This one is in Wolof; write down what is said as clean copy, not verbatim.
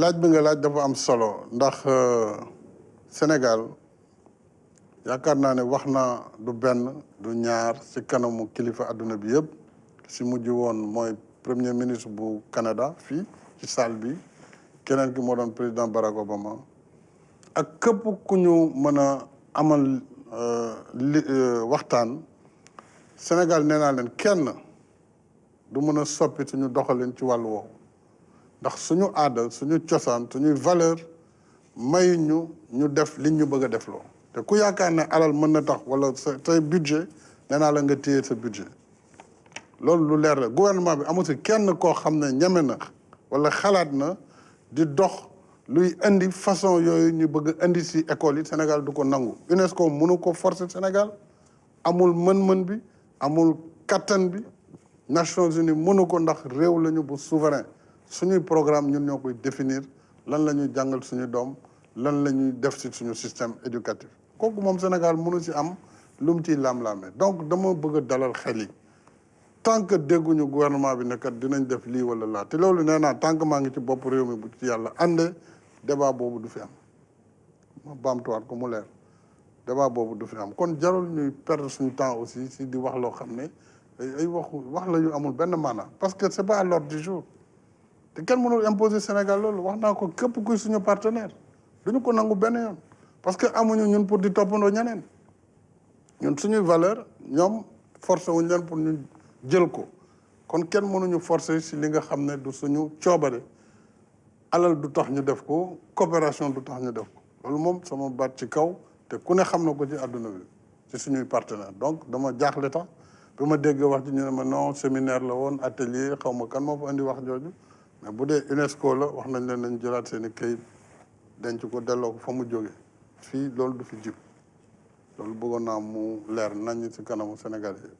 laaj bi nga laaj dafa am solo ndax Sénégal yaakaar naa ne wax na du benn du ñaar ci kanamu kilifa adduna bi yëpp si mujj woon mooy premier ministre bu Canada fii ci salle bi keneen ki moo doon président Barack Obama ak képp ku ñu mën a amal waxtaan Sénégal nee naa leen kenn du mën a soppi suñu doxalin ci wàllu woowu ndax suñu aada suñu cosaan suñuy valeur may ñu def liñ ñu bëgg a defloo te ku yaakaar ne alal mën na tax wala say budget nee naa la nga téye sa budget loolu lu leer la gouvernement bi amu si kenn koo xam ne ñeme na wala xalaat na di dox luy indi façon yooyu ñu bëgg indi si école yi Sénégal du ko nangu UNESCO mënu ko forcer Sénégal amul mën-mën bi amul kattan bi Nations Unies mënu ko ndax réew lañu bu souverain suñuy programme ñun ñoo koy définir lan la ñuy jàngal suñu doom lan la ñuy def ci suñu système éducatif kooku moom Sénégal mënu ci am lu mu ciy laam-laamee donc dama bëgg a dalal xel yi tant que dégguñu gouvernement bi ne kat dinañ def lii wala laa te loolu nee naa tant que maa ngi ci bopp réew mi bu ci yàlla àndee débat boobu du fi am ma baamtuwaat ko mu leer débat boobu du fi am kon jarul ñuy perdre suñu temps aussi si di wax loo xam ne ay wax la yu amul benn maanaam parce que c'est pas à l'ordre du jour te kenn mënul imposer Sénégal loolu wax naa ko képp kuy suñu partenaire duñu ko nangu benn yoon parce que amuñu ñun pour di toppandoo ñeneen ñun suñuy valeur ñoom forcé wuñ leen pour ñu jël ko kon kenn mënuñu forcer si li nga xam ne du suñu coobare alal du tax ñu def ko coopération du tax ñu def ko loolu moom sama baat ci kaw te ku ne xam na ko ci àdduna bi ci suñuy partenaire donc dama jaaxle tax bi ma dégg wax ji ñu ne ma non séminaire la woon atelier xaw ma kan moo fa indi wax jooju mais bu dee UNESCO la wax nañ leen nañ jëlaat seen i kayit denc ko delloo ko fa mu jógee fii loolu du fi jib loolu bëggoon naa mu leer nañ ci kanamu Sénégal yi